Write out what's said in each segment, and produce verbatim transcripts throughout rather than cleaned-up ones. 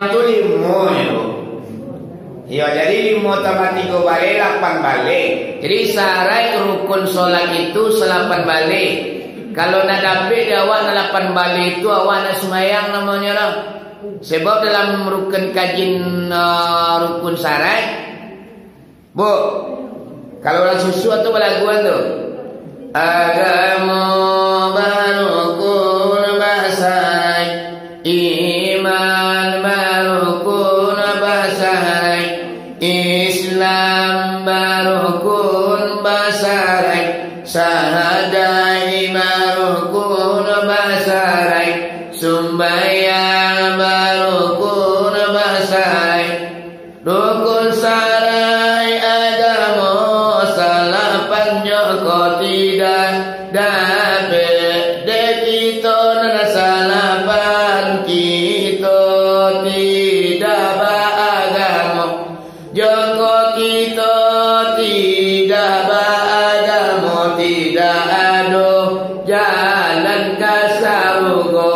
Tu limo nyo tu. Iyo, jadi limo tambah tigo baleh, lapan baleh. Jadi syarat rukun solat itu salapan baleh. Kalau nak dapek di awak nan lapan baleh tu, awak nak sumbayang namonyo lah. Sebab dalam rukun kajin, ah, rukun syarat, Bu, kalau urang susu atau balaguan tu? Agamo barukun basyarat, iman barukun basyarat, Islam barukun basyarat, sahadai barukun basyarat, sumbayang barukun basyarat. Rukun syarat agamo salapan joko tidak dapek dek kito nan salapan, kito tidak baagamo. Joko kito tidak baagamo, tidak ado jalan ka sarugo.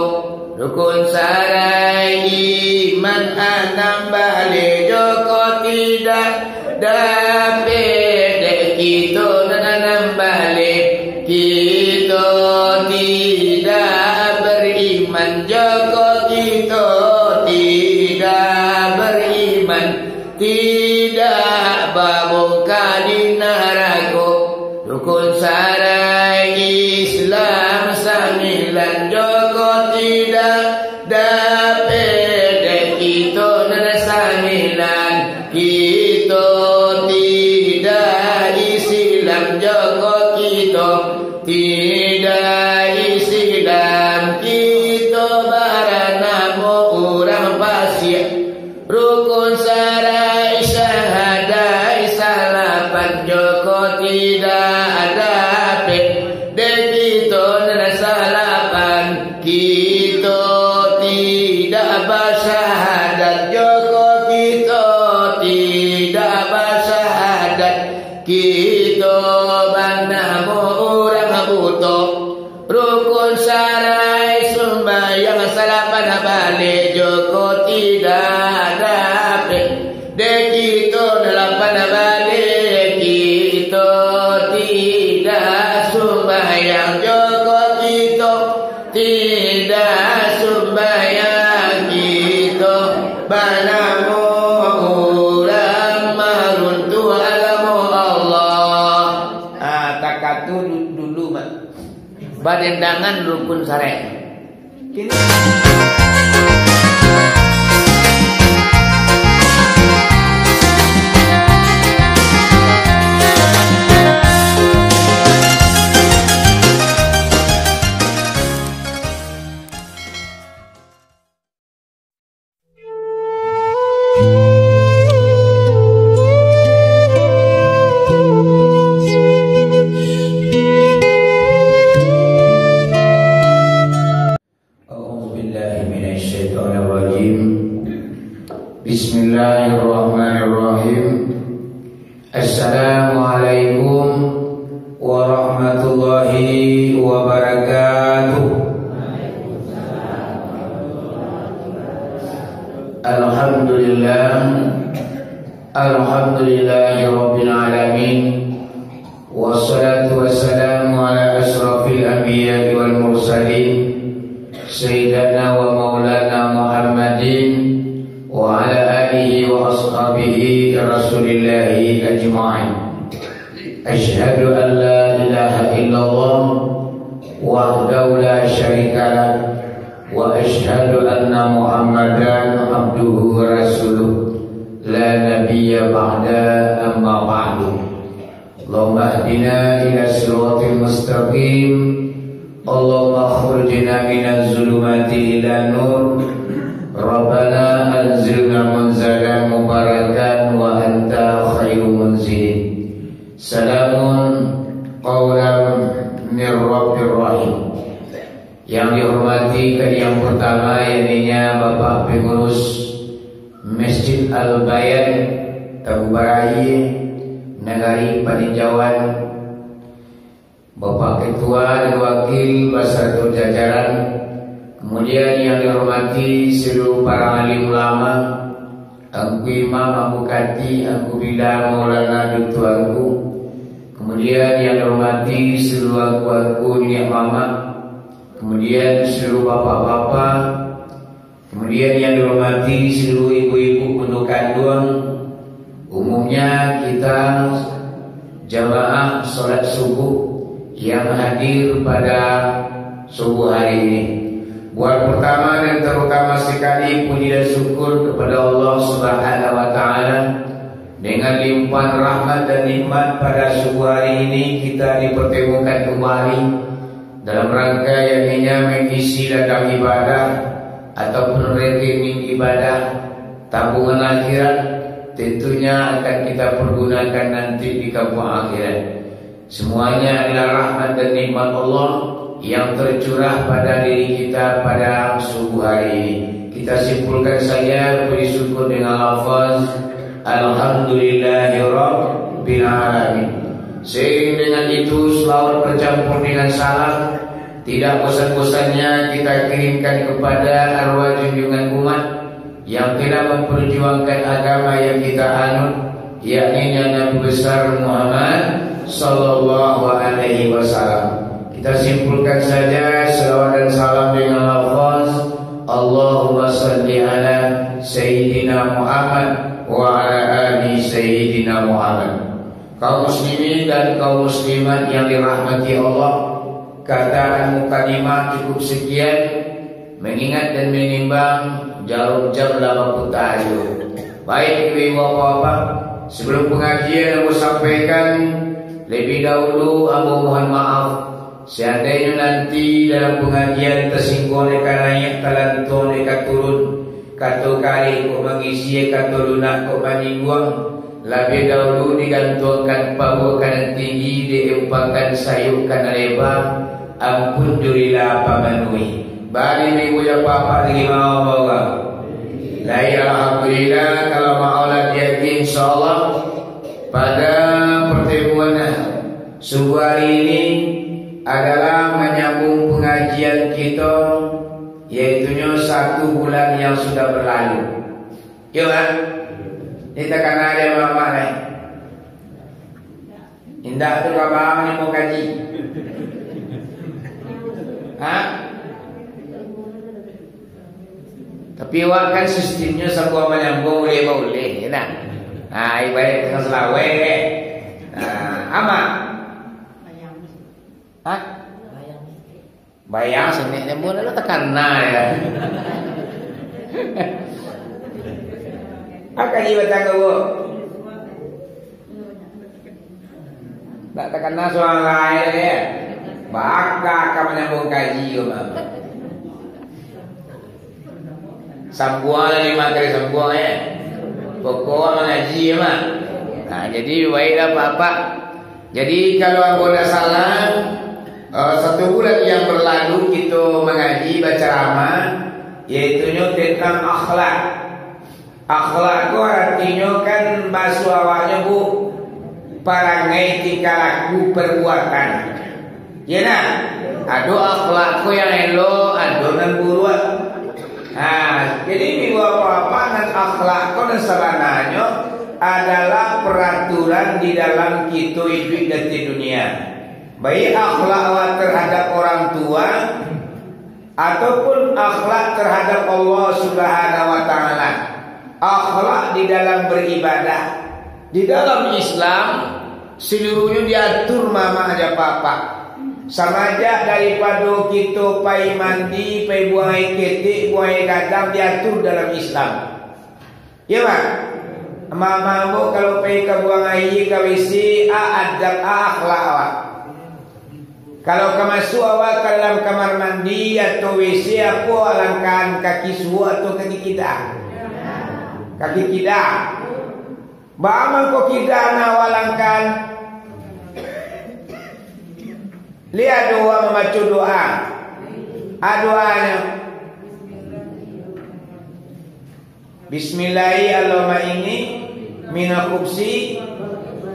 Rukun syarat iman anam baleh, joko tidak dapek dek kito nan anam baleh, kito tidak beriman, joko kito tidak beriman, tidak babungka di narako. Rukun syarat Islam sambilan, joko tidak dapek dek kito nan sambilan, kito tidak Islam, joko kito tidak Islam, kito baranamo urang fasiak. Rukun syarat syahadat salapan, joko tidak dapek dek kito nan salapan, kito tidak basyahadat, joko kito tidak basyahadat, kito banamo urang buto. Rukun syarat sumbayang salapan baleh, joko tidak dapek dek kito lapan baleh, kito tidak sumbayang, joko kito tidak sumbayang, kito banamo urang maruntuah agamo Allah. Ah, takatu du-, dulu, Mak. Badendangan rukun syarat. Kini أعوذ بالله من الشيطان الرجيم. بسم الله الرحمن الرحيم. السلام عليكم ورحمة الله وبركاته. الحمد لله. الحمد لله رب العالمين. والصلاة والسلام على أشرف الأنبياء والمرسلين، سيدنا ومولانا محمد وعلى آله وأصحابه رسول الله أجمعين. أشهد أن لا إله إلا الله وحده لا شريك له، وأشهد أن محمدا عبده ورسوله، لا نبي بعده، أما بعد. اللهم اهدنا إلى الصراط المستقيم. اللهم أخرجنا من الظلمات إلى النور. ربنا أنزلنا منزلا مباركا وأنت خير منزلين. سلام قولا من رب رحيم. Yang dihormati kadi yang pertama, yakni Bapak Pengurus Masjid Al-Bayan, Tabu Baraya, Nagari Paninjauan, Bapak Ketua dan Wakil basarato jajaran, Kemudian yang dihormati seluruh para alim ulama, Angku Imam, Angku Kati, Angku Bilal, Maulana, Dutu Angku. Kemudian yang dihormati seluruh angku-angku, niniak mamak. Kemudian seluruh bapak-bapak. Kemudian yang dihormati seluruh ibu-ibu pondok kanduang. Umumnya kita jamaah salat subuh yang hadir pada subuh hari ini. Buat pertama dan terutama sekali, puji dan syukur kepada Allah Subhanahu wa Ta'ala, dengan limpahan rahmat dan nikmat pada subuh hari ini kita dipertemukan kembali dalam rangka yang ininya mengisi ladang ibadah ataupun rekening ibadah tabungan akhirat, tentunya akan kita pergunakan nanti di kampung akhirat. Semuanya adalah rahmat dan nikmat Allah yang tercurah pada diri kita pada subuh hari ini. Kita simpulkan saja puji syukur dengan lafaz, "Alhamdulillahirabbil alamin." Seiring dengan itu, selawat bercampur dengan salam tidak bosan-bosannya kita kirimkan kepada arwah junjungan umat yang telah memperjuangkan agama yang kita anut, yakni Nabi Besar Muhammad sallallahu alaihi wasallam. Kita simpulkan saja selawat dan salam dengan lafaz, "Allahumma salli ala Sayyidina Muhammad wa ala ali Sayyidina Muhammad." Kaum muslimin dan kaum muslimat yang dirahmati Allah, kataan mukadimah cukup sekian, mengingat dan menimbang jarum jam lah baputar juo. Baik, ibu-ibu, bapak-bapak, sebelum pengajian ambo sampaikan, lebih dahulu ambo mohon maaf, seandainyo nanti dalam pengajian tersinggung dek ka naiak, talantuang dek ka turun, kato kareh kok mangisi, kato lunak kok manyingguang, labiah dahulu digantuangkan pabuak ka nan tinggi, diempangkan sayok ka nan leba, ampun jo rila pamanuhi. Bari minggu jo papak limo bawa. Lai, alhamdulillah, kalau maulah diaji, insyaallah, pada pertemuan subuh hari ini adalah manyambung pengajian kito, yaitunyo satu bulan yang sudah berlalu. Iyo, kan? Ini takana dek mamak ni. Indak tu kaba manyambung kaji. Ha? Tapi awak kan sistemnyo sambuang manyambung, uleh bauleh, yo ndak? Ha, ibarat ka salaweh, kan? Ha, amak? Ha? Bayang sinek nyambung lalu takana, yo. Apo kaji batang ko, Bu? Ndak takana suara, yo. Baka ka manyambung kaji ko, Bang. Sambuang lah limo kali sambuang, yo. Pokok mangaji, yo, Bang. Nah, jadi baiklah, Bapak. Jadi, kalau ambo ndak salah, eh, satu bulan yang berlalu kito mangaji, bacaramah, yaitunyo tentang akhlak. Akhlak ko aratinyo kan baso awaknyo, Bu, parangai, tingkah laku, perbuatan. Iyo nah, ado akhlak ko yang elok, ado nan buruak. Ha, jadi, minggu apo-apo nan akhlak ko nan sabananyo adalah peraturan di dalam kito iduik di ateh dunia. Baik akhlak awak terhadap orang tua, ataupun akhlak terhadap Allah Subhanahu wa Ta'ala. Akhlak di dalam beribadah. Di dalam Islam, seluruhnyo diatur mamak jo papak. Samajak daripado kito pai mandi, pai buang aia ketek, buang aia gadang, diatur dalam Islam. Iyo, Mak? Mamak ambo kalau pai ka buang aia, ka W C, a adab, a akhlak awak. Kalau ka masuak awak ka dalam kamar mandi atau W C, apo awak langkahan, kaki suok atau kaki kida? Kaki kida. Baa mangko kida nan awak langkahan? Lai ado urang mambaco doa. A doanyo. Bismillahi Allahumma inni minal khubsi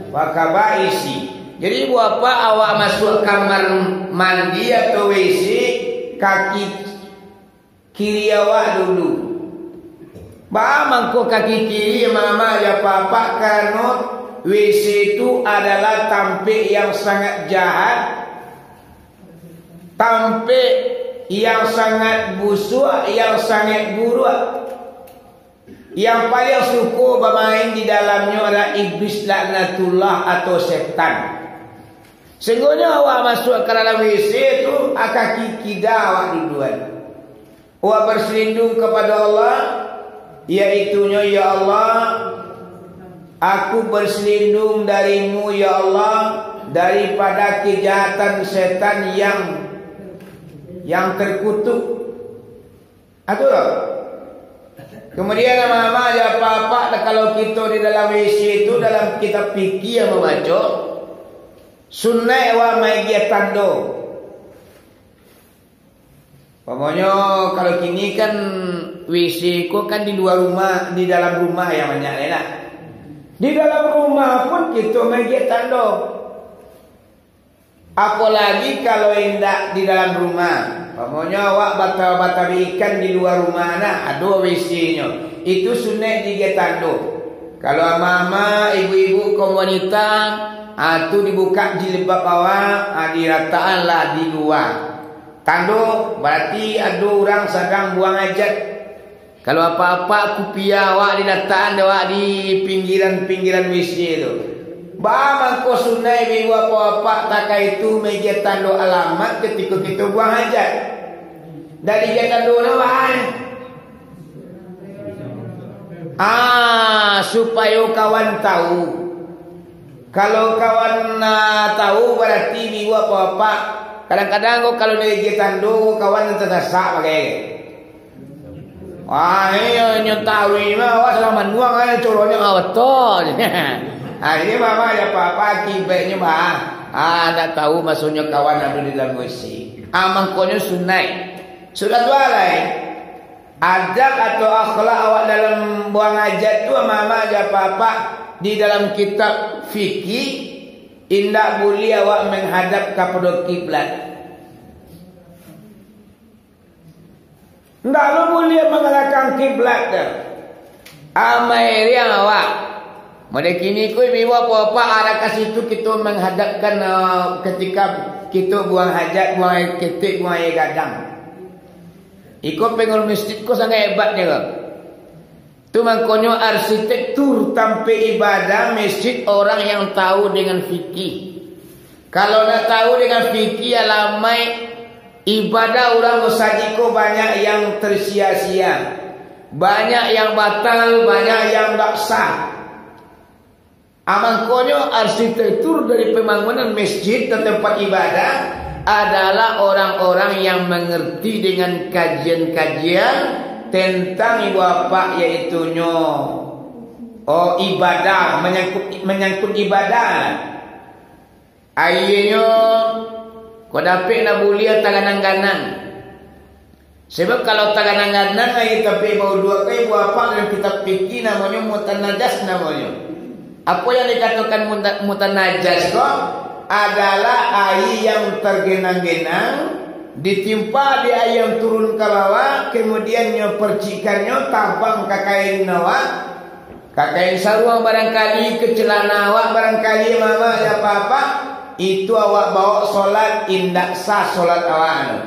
wa kabaisi. Jadi, buapa awak masuak kamar mandi atau W C, kaki kiri awak dulu. Baa mangko kaki kiri, mama, jo apak-apak, karano W C tu adalah tampek yang sangat jahat, tampek yang sangat busuak, yang sangat buruak. Yang paling suko bamain di dalamnyo adalah iblis laknatullah atau setan. Sahinggonyo awak masuak ka dalam W C tu, a kaki kida awak duduan. Awak berselindung kepada Allah, yaitunyo, "Ya Allah, aku berselindung dari-Mu, ya Allah, daripada kejahatan setan yang, yang terkutuk." Atulah. Kemudian, mama, jo apak-apak, kalau kito di dalam W C tu, dalam kitab fikih yang mambaco, sunaik awak maagiah tando. Umpamonyo, kalau kini kan W C ko kan di lua rumah, di dalam rumah yang banyak, yo lah. Di dalam rumah pun kito maagiah tando. Apolagi kalau indak di dalam rumah. Umpamonyo awak bata-, bataruih ikan di lua rumah, nah, ado W C-nyo. Itu sunaik diagiah tando. Kalau ama-ama, ibu-ibu, kaum wanita, ah, tu dibukak jilbab awak, ah, dilatakanlah di lua. Tando, barati ado urang sadang buang hajat. Kalau apak-apak, kupiah awak dilatakan dek awak di pinggiran-pinggiran W C tu. Baa mangko sunaik ibu apak-apak takai tu maagiah tando alamat katiko kito buang hajat. Dari agiah tando tu, baa? Ah, supayo kawan tahu. Kalau kawan, ah, tahu, barati ibu apak-apak. Kadang-kadang ko kalau diagiah tando, kawan nan tasasak bagai. Wah, iyo, nyo tahu mah, wah, salah manuang, ah, coronyo, ah, batua. Ah, ini mama, jo apak-apak, akibatnyo, bah. Ah, ndak tahu maksudnyo kawan ado di dalam W C. Ah, mangkonyo sunaik. Sudah tu lai. Adab atau akhlak awak dalam buang hajat tu, mama, jo apak-apak, di dalam kitab fikih, indak buliah awak menghadap kapado kiblat. Ndak lo buliah mangalahkan kiblat tu. Amai riang awak. Model kini ko, ibu apak-apak, arah ka situ kito manghadapkan, eh, ketika kito buang hajat, buang aia ketek, buang aia gadang. Iko pengurus masjid ko sangaik hebatnyo ko. Tu mangkonyo arsitektur tampek ibadah masjid orang yang tahu dengan fikih. Kalau ndak tahu dengan fikih, alamaik ibadah urang musajik ko banyak yang tersia-sia, banyak yang batal, banyak yang ndak sah. Ah, mangkonyo arsitektur dari pembangunan masjid dan tempat ibadah adalah orang-orang yang mengerti dengan kajian-kajian tentang ibu apak, yaitunyo, oh, ibadah, menyangkut, menyangkut ibadah. Aianyo, kok dapek ndak buliah taganang-ganang. Sabab kalau taganang-ganang aia tampek bauduak ko, ibu apak, dalam kitab fikih namonyo mutanajas namonyo. Apo yang dikatokan muta-, mutanajas ko adalah aia yang tergenang-genang, ditimpa di aia yang turun ka bawah, kemudian nyo percikannyo tabang ka kain awak, ka kain saruang barangkali, ka celana awak barangkali, mama, jo apak-apak, itu awak baok solat, indak sah solat awak tu.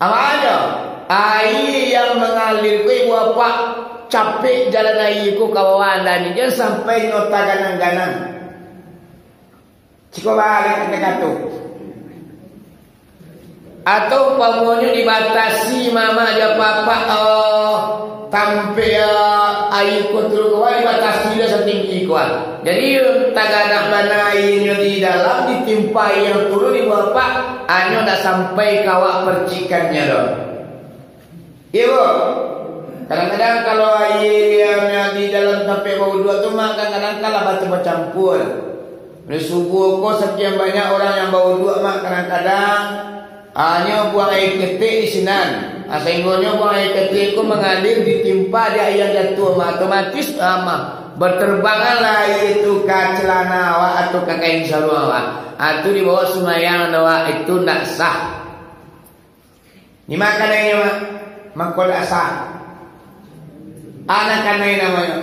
Apo nyo? Aia yang mangalir ko, ibu apak, capek jalan aia ko ka bawah andani, jan sampai nyo taganang-ganang. Ciko baliak ka kato. Atau umpamonyo dibatasi, mama, jo apak-apak, oh, tampek, ah, aia ko turun ka bawah, dibatasi lah satinggi ko, ah. Jadi, taganang bana aianyo di dalam, ditimpa aia yang turun, ibu apak, hanyo ndak sampai ka awak percikannyo doh. Iyo, Bu. Kadang-kadang kalau aia yang di dalam tampek bauduak tu, mak, kadang-kadang kan lah bacampur-campur. Mulai subuah ko sakian banyak urang yang bauduak, mak, kadang-kadang hanyo buang aia ketek di sinan. Ah, sahinggonyo buang aia ketek ko mangalir ditimpa di aia jatuah, mak, otomatis, ah, mak, berterbanganlah aia tu ka celana awak atau ka kain saruang awak. Ah, tu dibaok sumbayang awak, itu ndak sah. Dima kanainyo, Mak? Mangko dak sah. A nan kanai namonyo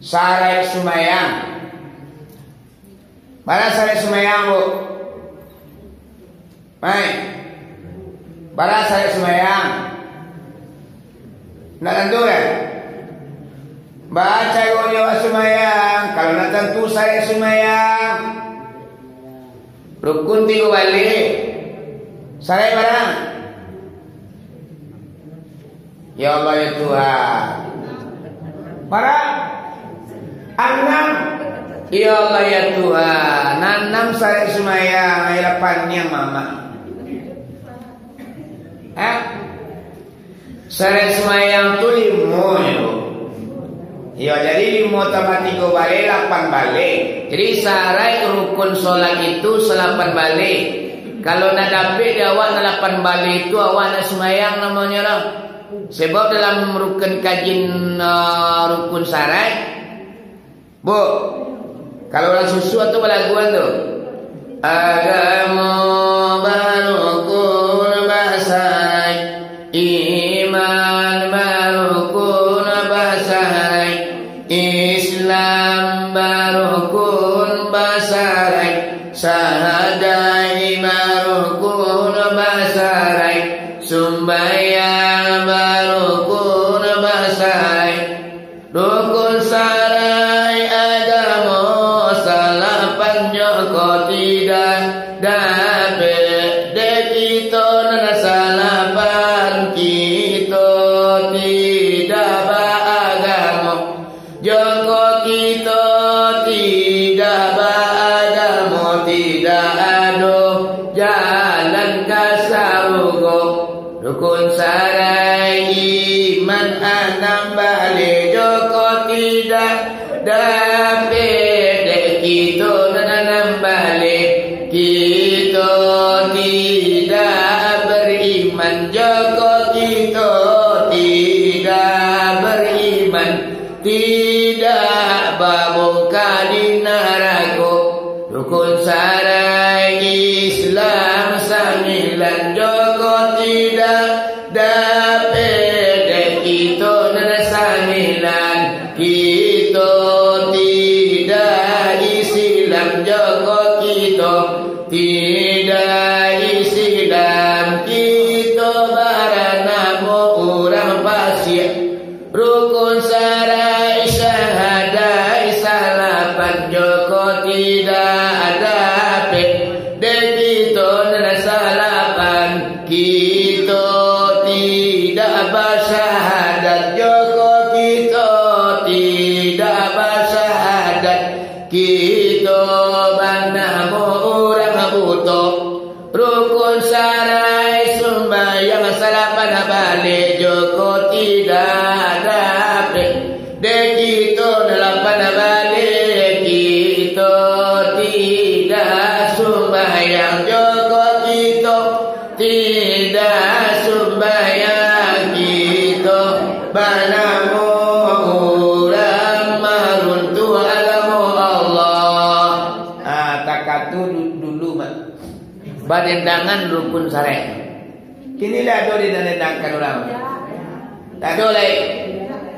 saraik sumayang. Bara saraik sumayang, Bu? Mai. Bara saraik sumayang? Ndak tantu, kan? Bacaronyo sumayang, kalau ndak tantu saraik sumayang. Rukun tigo baleh. Saraik bara? Ya Allah, ya Tuhan. Bara? Anam. Ya Allah, ya Tuhan. Anam saraik sumayang, ayo lah paniang mamak. Hah? Saraik sumayang tu limo, yo. Yo, jadi limo tambah tigo baleh, lapan baleh. Jadi, saraik rukun solat itu salapan baleh. Kalau ndak dapek di awak nan lapan baleh tu, awak ndak sumayang namonyo lah. Sebab dalam rukun kajin, eh, rukun saraik, Bu, kalau urang Susu tu balaguan tu. Agamo barukun basaraik, iman barukun basaraik, Islam barukun basaraik, sahadaik barukun basaraik, sumbayang barukun basaraik. Rukun saraik agamo salapan joko tidak dapek dek kito nan salapan, kito tidak baagamo. Joko kito tidak baagamo, tidak ado jalan ka sarugo. Rukun saraik iman anam baleh, joko tidak dapek dek kito nan anam baleh, kito tidak beriman. Joko kito tidak beriman, tidak babungka di narako. Rukun saraik Islam sambilan, joko tidak dapek dek kito nan sambilan, kito tidak Islam. Joko kito tidak Islam, kito baranamo urang pasiak. Rukun saraik sahadaik salapan, joko tidak dapek dek kito nan salapan, kito tidak basyahadat. Joko kito tidak basyahadat, kito banamo urang buto. Rukun saraik sumbayang salapan baleh, joko tidak dapek dek kito nan lapan baleh, kito tidak sumbayang. Joko kito tidak sumbayang, kito banamo urang maruntuah agamo Allah. Ah, takatu du-, dulu, Mak. Badendangan rukun saraik. Kini lah ado di nan dendangkan urang. Tak ado lai.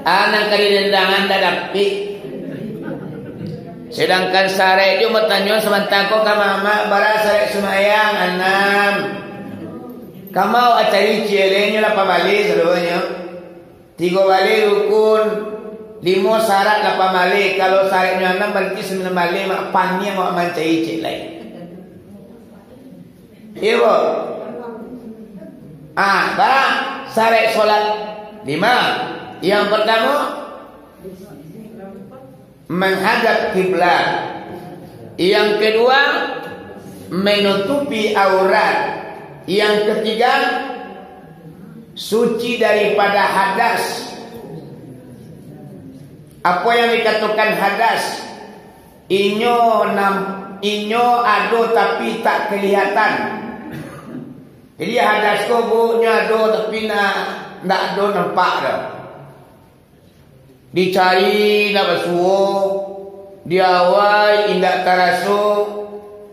Anak ka didendangan dak dapik. Sedangkan saraik jo batanyo sabanta ko ka mamak, bara saraik sumayang, anam. Kamau acari cieleng nyo lapan baleh sadonyo. Tigo baleh rukun, limo syarat, lapan baleh. Kalau syaratnyo anam, bararti sambilan baleh, mak paniang awak mancari ciek lai. Iyo, Bu? Ah, barang syarat solat lima. Yang pertama, menghadap kiblat. Yang kedua, menutupi aurat. Yang ketiga, suci daripada hadas. Apa yang dikatakan hadas? Inyo nam-, inyo ado tapi tak kelihatan. Jadi hadas ko, Bu, nyo ado tapi na-, ndak ado nampak doh. Dicari indak basuo, diawai indak taraso,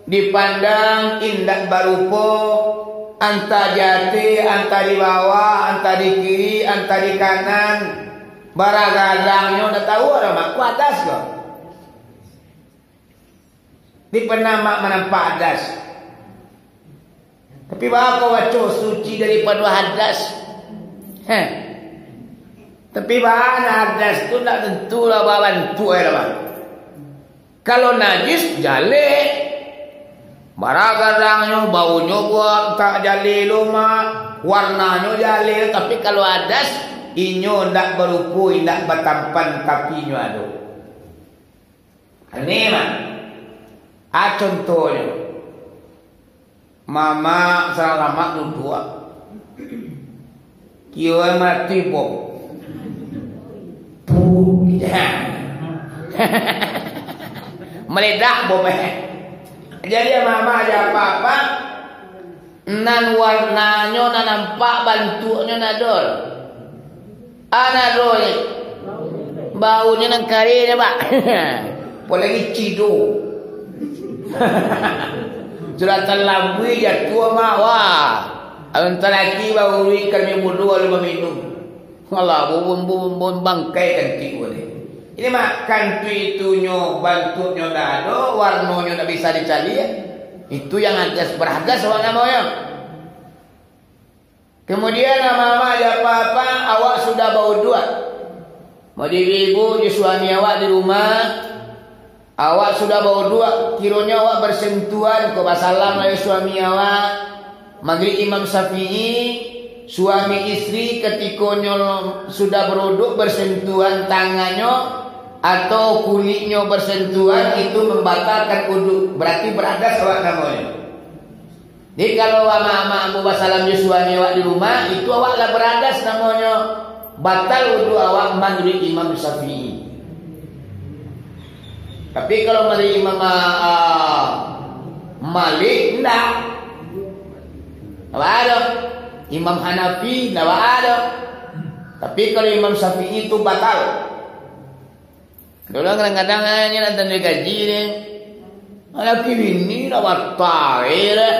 dipandang indak barupo, Antah di ateh, antah di bawah, antah di kiri, antah di kanan. Bara gadangnyo ndak tahu ado, Mak. Ko hadas ko. Di pernah Mak manampak hadas. Tapi baa ko baco suci daripado hadas? Heh. Tapi baa nan hadas tu ndak tantu lah babantuak e lah, Mak. Kalau najis, jaleh. Bara gadangnyo, baunyo buak, tak jaleh lo, Mak. Warnanyo jaleh, tapi kalau hadas, inyo ndak barupo, indak batampan, tapi inyo ado. Ini, Mak. Ah, contohnyo. Mamak salamak duduak. Kiro mati bom. Pum. Meledak bom, eh. Jadi, mamak aja apa-apa. Nan warnanyo nan nampak, bantuaknyo nan ado. Anak doh, baunyo nan kareh nyo, Pak. Apolai cido. Sudah talambuih jatuah, Mak. Wah. Alun talaki baru ikan mie bodoh lalu maminum. Alah, bubun-bubun bangkai kanti ko ni. Ini, Mak, kanti itunyo, bantuaknyo ndak ado, warnonyo ndak bisa dicaliak. Itu yang hadas, baradas awak namonyo. Kemudian, amak-amak, jo apa-apa, awak sudah bauduak. Mode ibu-ibu jo suami awak di rumah, awak sudah bauduak, kironyo awak bersentuhan, ko basalam lah jo suami awak. Magrib Imam Syafi'i, suami istri katikonyo sudah beruduk bersentuhan tangannyo atau kuliknyo bersentuhan, itu membatalkan uduk, berarti beradas awak namonyo. Jadi, kalau amak-amak ambo basalam jo suami awak di rumah, itu awak lah baradas namonyo, batal wudu awak manuruik Imam Syafi'i. Tapi, kalau manuruik Imam, ah, Malik, indak. Indak baa doh. Imam Hanafi, indak baa doh. Tapi, kalau Imam Syafi'i tu batal. Dulu kadang-kadang, ah, nyo nak tando kaji ni. Laki bini lah batal, eh, lah.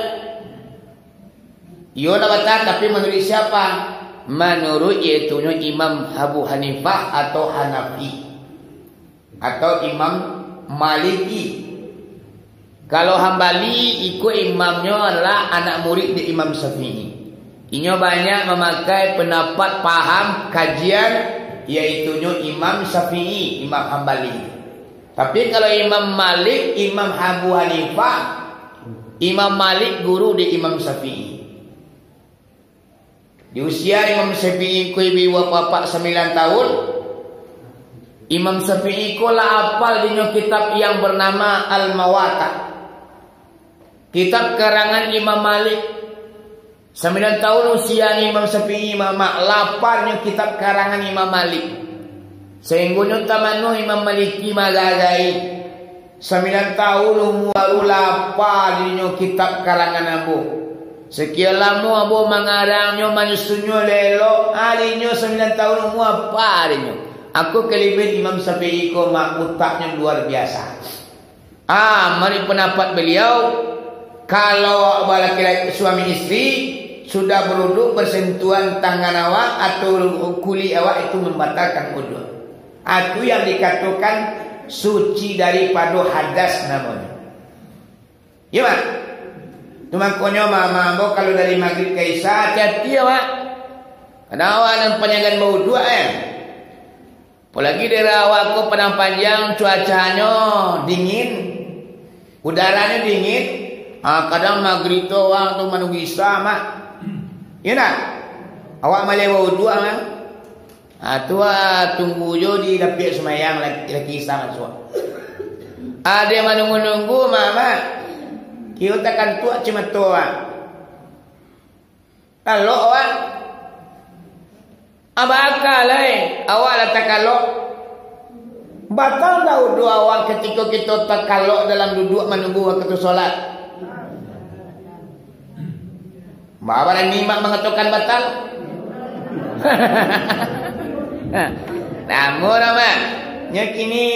Iyo lah batal, tapi manuruik siapa? Manuruik yaitunyo Imam Abu Hanifah atau Hanafi. Atau Imam Maliki. Kalau Hambali, iko imamnyo adalah anak murid di Imam Syafi'i. Inyo banyak mamakai pandapat, paham, kajian, yaitunyo Imam Syafi'i, Imam Hambali. Tapi, kalau Imam Malik, Imam Abu Hanifah, Imam Malik guru di Imam Syafi'i. Di usia Imam Syafi'i ko ibu-ibu apak-apak sambilan tahun, Imam Syafi'i ko lah apal dinyo kitab yang bernama Al-Muwatta. Kitab karangan Imam Malik. Sambilan tahun usia Imam Syafi'i, mamak, lah apal dinyo kitab karangan Imam Malik. Sahinggonyo tamanuah Imam Maliki maragai. Sambilan tahun umua baru lah apal dinyo kitab karangan ambo. Sakian lamo ambo mangarangnyo, manyusunnyo elok-elok, arinyo sambilan tahun umua apal dinyo. Ako kalabiahan Imam Syafi'i ko, mak, utaknyo luar biasa. Ah, mari pandapat baliau, kalau balaki-laki suami istri sudah baruduk, barsantuan tangan awak atau kulik awak, itu mambatalkan uduk. Ah, tu yang dikatokan suci daripado hadas namonyo. Iyo, Mak? Tu mangkonyo, ma-, ma-, ambo kalau dari Magrib ka Isya, hati-hati awak. Karano awak nan panyagan bauduak, eh. Apolagi daerah awak ko Padang Panjang, cuacanyo dingin, udaranyo dingin. Ah, kadang Magrib tu awak tu manunggu Isya, Mak. Iyo ndak? Awak maleh bauduak, Mak. Ah, tu, ah, tunggu jo di lapiak sumayang, laki, laki Isya masuak. Ado manunggu-nunggu, Mak, Mak. Kiro takantuak cimato, Mak. Kalok awak. Abah akal, eh. Awak lah takalok. Batal dah wudu awak katiko kito takalok dalam duduak manunggu wakatu solat? Baa barani mak mangatokan batal? Namun, Mak, nyo kini,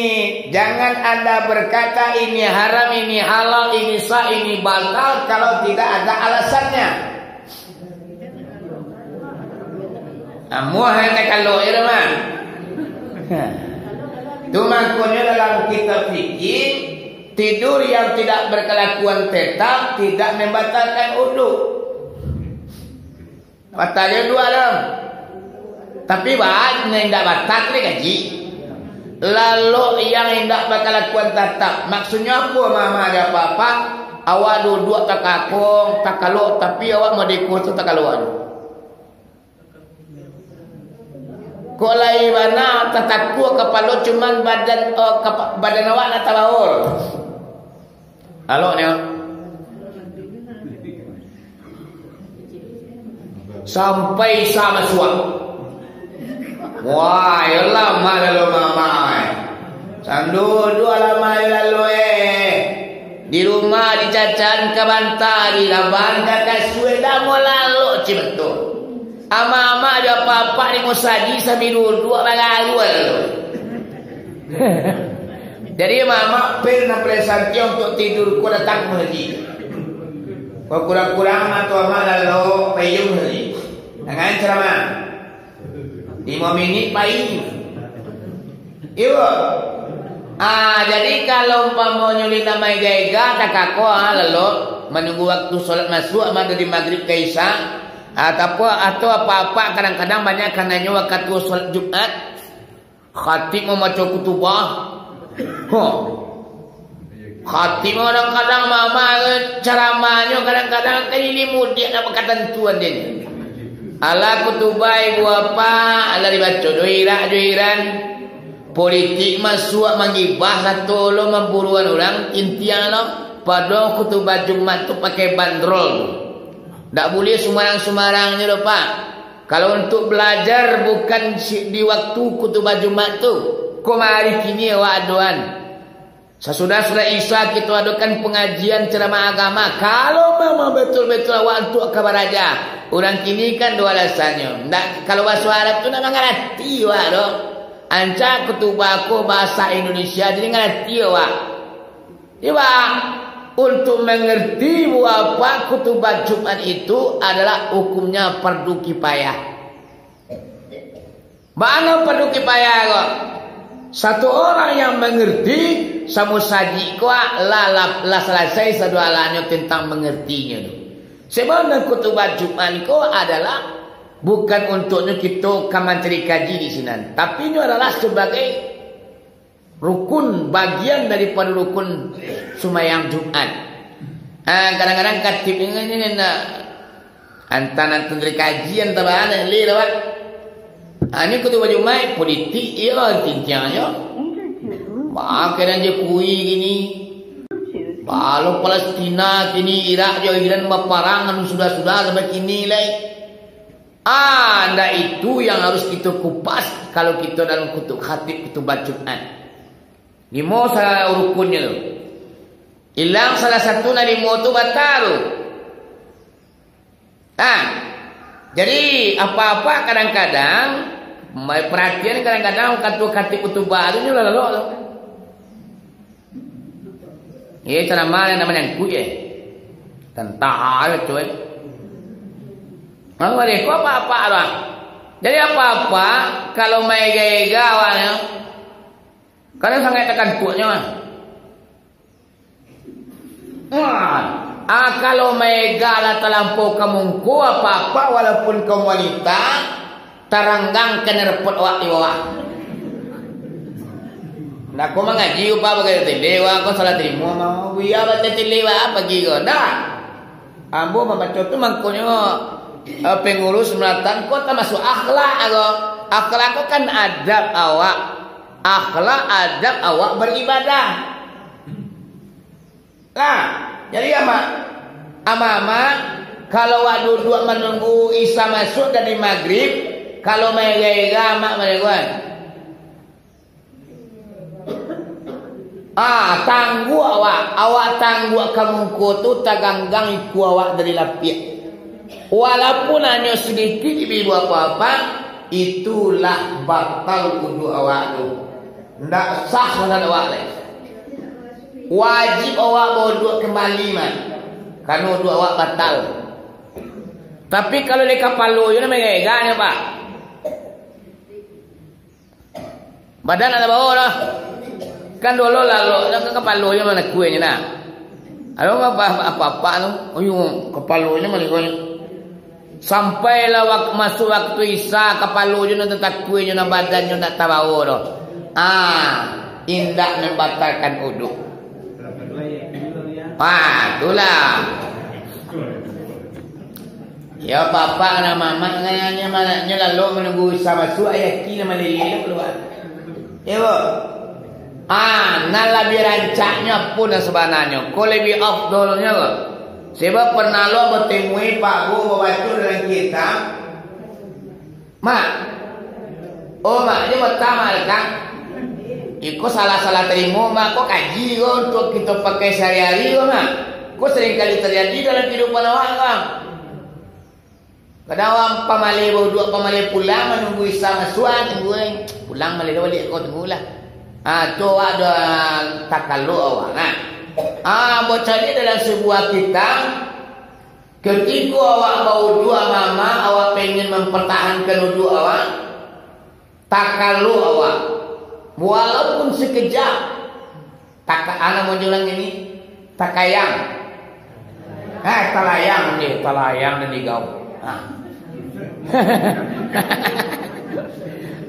jangan Anda berkata ini haram, ini halal, ini sah, ini batal, kalau tidak ada alasannya. Amuah nan takalok je tu mah. Tu mangkonyo dalam kitab fikih, tidur yang tidak berkelakuan tetap tidak membatalkan wudu. Batal jo wudu lah. Tapi baa nan indak batal tu dikaji. Lalok yang indak bakalakuan tatap. Maksudnyo apo, mamak jo apak-apak? Awak duduak takakong, takalok, tapi awak madeko tu takalok tu. Kok lai bana tatakua kapalo, cuman badan, oh, kapa-, badan awak nan tabaur. Lalok nyo. Sampai Isa masuak. Wah, yo lamo lalu mamak, eh. Sando duo lamo lalu, eh. Di rumah dicacan ka banta, dilaban ka kasua, dah mo lalok cim tu. Amak-amak jo apak-apak di musajik sambil duduak bagaruah tu. Jadi, amak-amak, pil nan paling santiang untuak tidur ko datang ka musajik. Kurang-kurang mato amak lalok, pai jo musajik. Jangan ceramah. Limo minik pai. Iyo. Ah, jadi, kalau umpamonyo lina maega-ega, takako, ah, lalok, manunggu waktu solat masuak, mah dari magrib ka isya, ataupun, atau apak-apak kadang-kadang banyak kananyo wakatu solat Jumat, khatib mambaco khutubah. Ho. Khatib kadang-kadang mama caramanyo kadang-kadang kan ini mudiak nak bakatantuan den. Alah khutubah ibu apak, alah dibaco doirak-doiran. Politik masuak manggibah sato lo mamburuan urang, intian lo, pado khutubah Jumat tu pakai bandrol tu. Ndak buliah sumarang-sumarangnyo doh, Pak. Kalau untuk balajar bukan si-, di waktu khutubah Jumat tu, ko mari kini awak adoan. Sasudah solat Isya kito adokan pangajian ceramah agama. Kalau memang betul-betul awak antuak ka baraja, urang kini kan duo alasannyo. Ndak, kalau baso Arab tu ndak mangarati awak doh. Anca khutubah ko bahasa Indonesia, jadi ngarati awak. Iba, untuk mengerti bahwa khutubah Jumat itu adalah hukumnya fardu kifayah. Baa nan fardu kifayah ko? Satu orang yang mengerti, samusajik ko lah, lah, lah salasai sadoalahnyo tentang mengertinyo tu. Sebab nan khutubah Jumat ko adalah bukan untuknyo kito ka mancari kaji di sinan, tapi inyo adalah sebagai rukun, bagian daripado rukun sumbayang Jumat. Ah, kadang-kadang khatib ni, ni, ni, nak, antah nan tantang kaji, antah baa nan leh dah, Pak. Ah, ni khutubah Jumat, politik, iyo, tintiangnyo. Bah, kadang Jokowi kini. Bah, lo Palestina kini, Irak jo Iran baparang, anu sudah-sudah sampai kini lai. Ah, ndak itu yang harus kito kupas kalau kito dalam khutub-, khatib khutubah Jumat. Limo sa-, rukunnyo tu. Ilang salah satu nan limo tu batal tu. Ah, jadi apa-apa kadang-kadang, ma-, paratian kadang-kadang wakatu khatib khutubah tu nyo lalok tu. Iyo, ceramah nan manyangkuik, eh. Tantang ajo, coy. Lalu, ko apa-apa lah. Jadi, apa-apa, kalau maega-ega awaknyo, kadang sangaik takantuaknyo, ah. Wah, ah, kalau maega lah talampau ka mungko, apa-apa, walaupun kaum wanita, taranggang knalpot awak di bawah. Ndak ko mangaji, upa bagai tele, wah, ko salah tarimo, mau, buya baca tele, wah, pagi ko. Ndak. Ambo mambaco tu mangkonyo, eh, pengurus melatan ko tamasuak akhlak ko. Akhlak ko kan adab awak. Akhlak, adab awak beribadah. Lah, jadi ama-, ama-ama, kalau awak duduak manunggu Isya masuak dari Magrib, kalau maega-ega amak maneguan. Ah, tangguak awak, awak tangguak ka muko tu taganggang ikua awak dari lapiak. Walaupun hanyo sadikik, ibu-ibu, apak-apak, itulah batal wudu awak tu. Ndak sah salat awak lai. Wajib awak bawuduak kambali, mah. Karano wuduak awak batal. Tapi kalau dari kapalo je, ndak maega-ega nyo, Pak. Badan nak tabawo doh. Kan dulu lalok tu kan kapalo je manakuinyo nah. Ado apa-apa tu, oyo kapalo je manakuinyo. Sampailah wak-, masuk waktu Isya, kapalo je nan tatakuinyo, nan badannyo nak tabawo doh. Ah, indak mambatalkan uduk. Ah, itulah. Yo, bapak lah, mamak lah, nyo, nyo lalok manunggu Isya masuak, ayah ki lah malele lah kalua. Yo, bo? Ah, nan labiah rancaknyo apo nan sabananyo? Ko labiah afdolnyo ko? Sebab pernah lo batemui Pak Guru babaco dalam kitab, Mak. Oh, Mak, nyo bata, Mak, kan? Iko salah-salah tarimo, Mak. Ko kaji ko untuak kito pakai sahari-hari ko, Mak. Ko sering kali tarjadi dalam kahidupan awak, kan? Kadang awak pamaleh bauduak, pamaleh pulang, manunggu Isya masuak, tunggu, eh. Pulang maleh baliak ko, tunggulah. Ah, tu awak dah takalok awak, nah. Ah, bacaliak dalam sabuah kitab, Ketiko awak bauduak, mama, awak pengen mampartahankan uduak awak, takalok awak, walaupun sakejap, taka-, a namo jo urang ini, takayang. Eh, talayang, eh, talayang nan digau. Ah.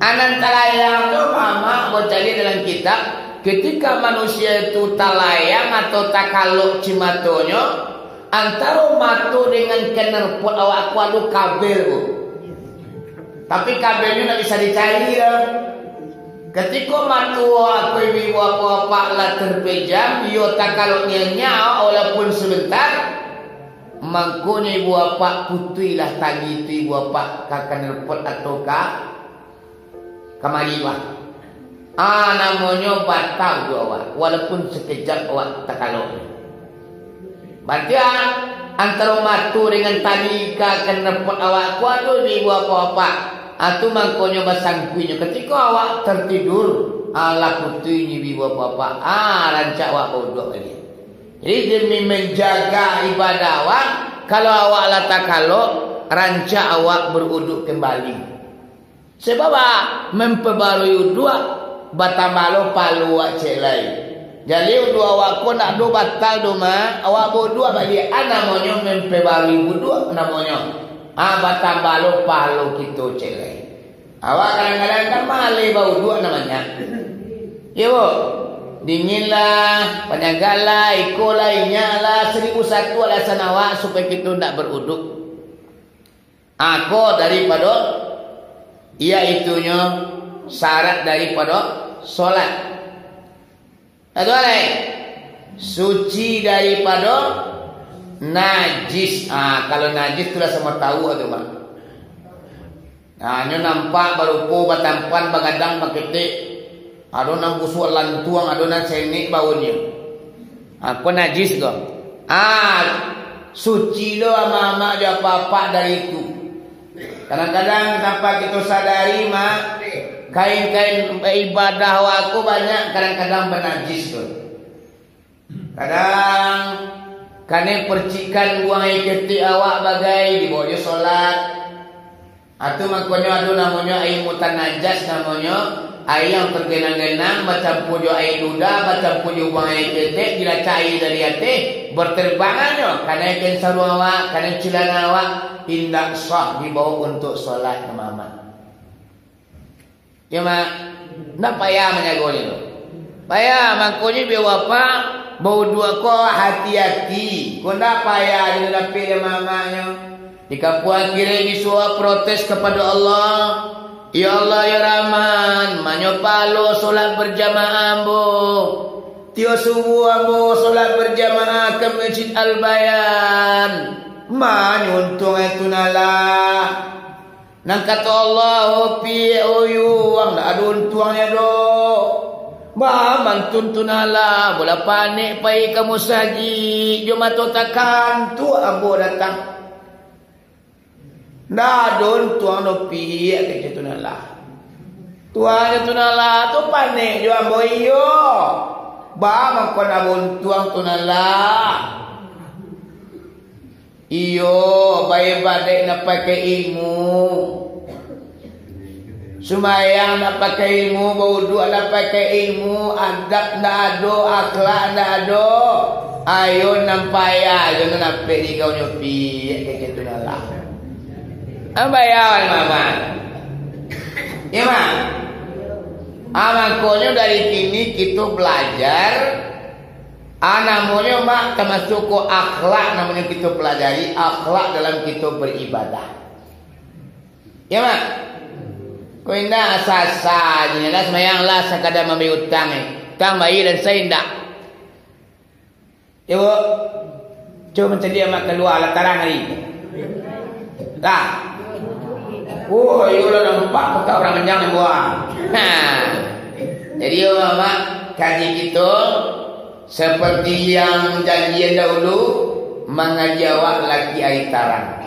A nan talayang tu, mama, bacaliak dalam kitab, ketika manusia itu talayang atau takalok cimatonyo, Antaro mato dengan knerpot awak ko ado kabel ko. Tapi kabelnyo ndak bisa dicari doh. Ketiko mato awak ko ibu bapak lah terpejam, iyo takalok nyo nyawa walaupun sebentar, mangkonyo ibu bapak putuihlah tali tu ibu bapak ka knerpot atau ka Kamari, bah. Ah, namonyo batau jo awak, walaupun sakejap awak takalok. Batia, antaro mato dengan tali ka knerpot awak ko ado di ibu bapak-bapak. Ah, tu mangkonyo basangkuinyo. Katiko awak tertidur, ah, lah putuih nyo ibu bapak-bapak. Ah, rancak awak bauduak baliak. Jadi, demi manjaga ibadah awak, kalau awak lah takalok, rancak awak bauduak kambali. Sabab, ah, mampabarui uduak, batambah lo pahalo awak ciek lai. Jadi, uduak awak ko ndak do batal doh, Mak. Awak bauduak baliak, ah, namonyo mampabarui uduak namonyo. Ah, batambah lo pahalo kito ciek lai. Awak kadang-kadang kan maleh bauduak namonyo. Iyo, bo? Dingin lah, panyagak lah, iko lah, inyak lah, saribu satu alasan awak supayo kito ndak bauduak. Ako daripado, yaitunyo syarat daripado solat. Ado lai, suci daripado najis. Ah, kalau najis tu lah samo tau tu, Mak. Nah, nyo nampak barupo batampan, bagadang, baketek. Ado nan busuak lantuang, ado nan senek baunnyo. Ah, ko najis ko. Ah, suci lo amak-amak jo apak-apak dari itu. Kadang-kadang tanpa kito sadari, Mak, kain-kain ibadah awak ko banyak kadang-kadang banajis tu. Kadang, kanai percikan buang aia ketek awak bagai dibawa jo solat. Atu mangkonyo ado namonyo aia mutanajas, namonyo aia yang tergenang-genang bacampur jo aia ludah, bacampur jo buang aia ketek, dilacak aia dari ateh, berterbangannyo, kanai kain saruang awak, kanai celana awak, indak sah dibawa untuk solat, Mak. Yo, Mak. Ndak payah manjagonyo tu. Payah, mangkonyo biar wapak bauduak ko hati-hati. Ko ndak payah jo dapek dek mamaknyo. Di kampuang akhirat bisuak protes kapado Allah. Ya Allah, ya Rahman, manyo pahalo solat berjamaah ambo. Tiok subuh ambo solat berjamaah ka Masjid Al-Bayan. Manyo untuang itu nalah. Nan kato Allah, "Opiak, oyuang, ndak ado untuangnyo doh. Baa mantun tu nalah, bolah panek pai ka musajik, jo mato takantuak ambo datang. Ndak ado untuang doh, Piak," kato tu nalah. Tuannyo tu nalah tu panek jo ambo, iyo. Baa mangko ndak ado untuang tu nalah. Iyo, baibadaik nan pakai ilmu. Sumbayang ndak pakai ilmu, bauduak ndak pakai ilmu, adab ndak ado, akhlak ndak ado. Ayo nan payah, ayo nan apek di kau nyopi, kayak gitu lah. Ambayal, Mamak. Ya, Mak? Ah, makonyo dari kini kito balajar. Ah, namonyo, Mak, tamasuak ko akhlak, namonyo kito pelajari, akhlak dalam kito beribadah. Ya, Mak? Ko indak asa-asa aja, lah sumbayang lah sakadar mambayar utang, eh. Utang bayar dan saya indak. Yo, Bu. Cubo mancaliak Mak kalua, lah tarang hari. Lah. Oh, iyo lah nampak muka urang manjang nan buah. Ha. Jadi, yo, Mak, kaji kito seperti yang janjian dahulu, mangaji awak laki ari tarang.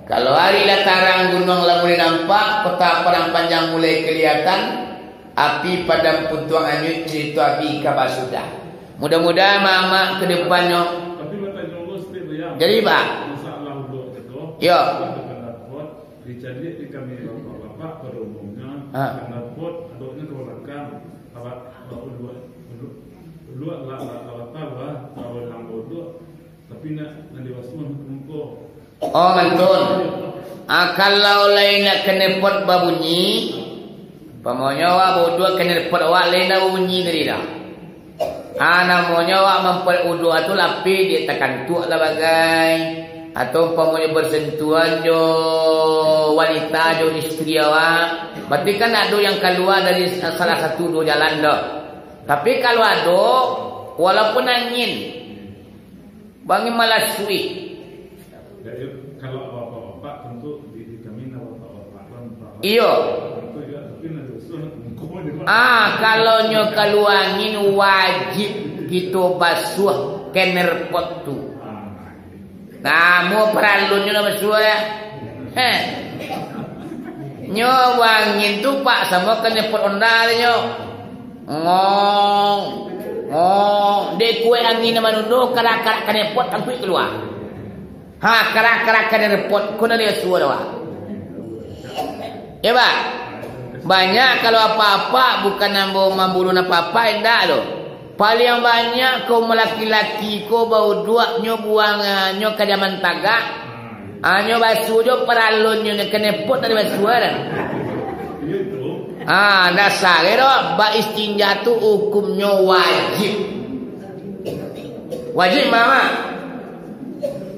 Kalau ari lah tarang, gunuang lah mulai nampak, kota Padang Panjang mulai kelihatan, api Padang Puntuang Anyuik, carito abi ka basudah. Mudah-mudahan Mamak ke depannyo. Tapi batanyo Allah setiap hari. Jadi, Pak. Masalah uduak tu, Yo. Akan dapat dicari di kami bapak-bapak pada umumnya, Ha. Akan dapat aduknya ke belakang, awak, awak uduak, uduak, uduak lah, lah, lah, lah, lah, lah, lah, uduak. Tapi nak, nak dibasuah muka. Oh, mantun. Ah, kalau lai nak knalpot babunyi, umpamonyo awak bauduak, knalpot awak lai nak babunyi tadi dah. Ah, namonyo awak mampabuek uduak tu lapeh dek takantuak lah bagai, atau umpamonyo bersentuhan jo wanita, jo istri awak, berarti kan ado yang kalua dari salah satu duo jalan tu. Tapi kalau ado, walaupun angin, Bangin malasui. Ya, ya, kalau bapak-bapak tentu di, di kami lah bapak-bapak kan, Pak. Iyo. Tentu ya, tapi nak basuah muka di mana? Ah, kalau nyo kalua angin, wajib kito basuah knalpot tu. Ah, nah, iya. Nah, mun paralunnyo nak basuah ya. Heh. Nyo angin tu, Pak, samo knalpot Honda nyo. Ngong, ngong. Dek kuek angin nan manundo, karak-karak knalpot tangkuik kalua. Ha, karak-karak knalpot, ko nan dia suruah awak. Ya, Pak? Banyak kalau apak-apak, bukan ambo mamburuan apak-apak, indak tu. Paliang banyak kaum laki-laki ko bauduaknyo buangnyo ka jaman tagak. Hanyo basuah jo paralunnyo, nan knalpot dari basuah dah. Ah, dasar kiro, baistinja tu hukumnyo wajib. Wajib, Mamak.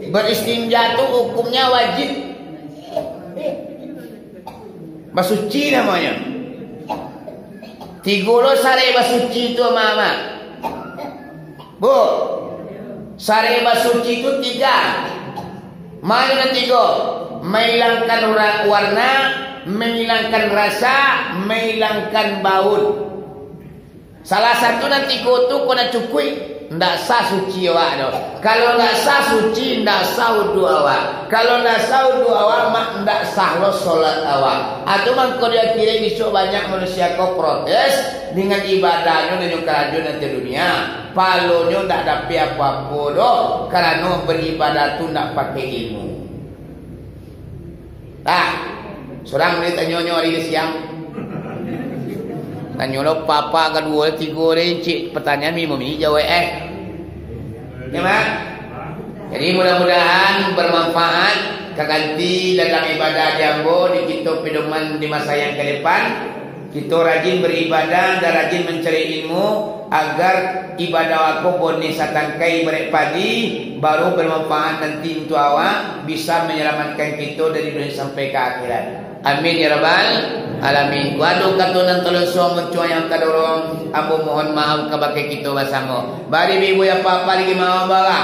Baistinja tu hukumnyo wajib. Basuci namonyo. Tigo lo sarai basuci tu, Mamak. Bu, sarai basuci tu tiga. Mano nan tigo? Mailangkan ura-, warna, mailangkan rasa, mailangkan baun. Salah satu nan tigo tu ko nak cukuik, ndak sah suci awak tu. Kalau ndak sah suci, ndak sah uduak awak. Kalau ndak sah uduak awak, mak ndak sah lo solat awak. Atau mangko diakhiri bisuak banyak manusia ko protes dengan ibadahnyo nan nyo karajo nan di dunia. Palonyo ndak dapek apo-apo doh, karano baribadah tu ndak pakai ilmu. Tah, surang ni tanyo nyo ari siang. Tanyo lo papa kaduo, tigo deh, cik pertanyaan limo minit jawab eh. Ya, Mak? Jadi mudah-mudahan bermanfaat, ka ganti dalam ibadah di ambo, di kito pedoman di masa yang ke depan. Kito rajin baribadah dan rajin mancari ilmu, agar ibadah awak ko boneh satangkai barek padi, baru bermanfaat nanti untuak awak, bisa menyelamatkan kito dari dunia sampai ke akhirat. Amin ya rabbal alamin. Waduh, kato nan talonsuang muncuang yang tadorong, ambo mohon maaf kabake kito basamo. Bari ibu ya papa lagi maaf bala.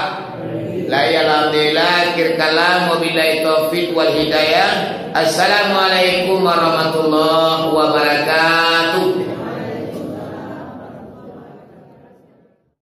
La ilaha illallah, akhir kalam, wabillahi taufik wal hidayah. Assalamualaikum warahmatullahi wabarakatuh.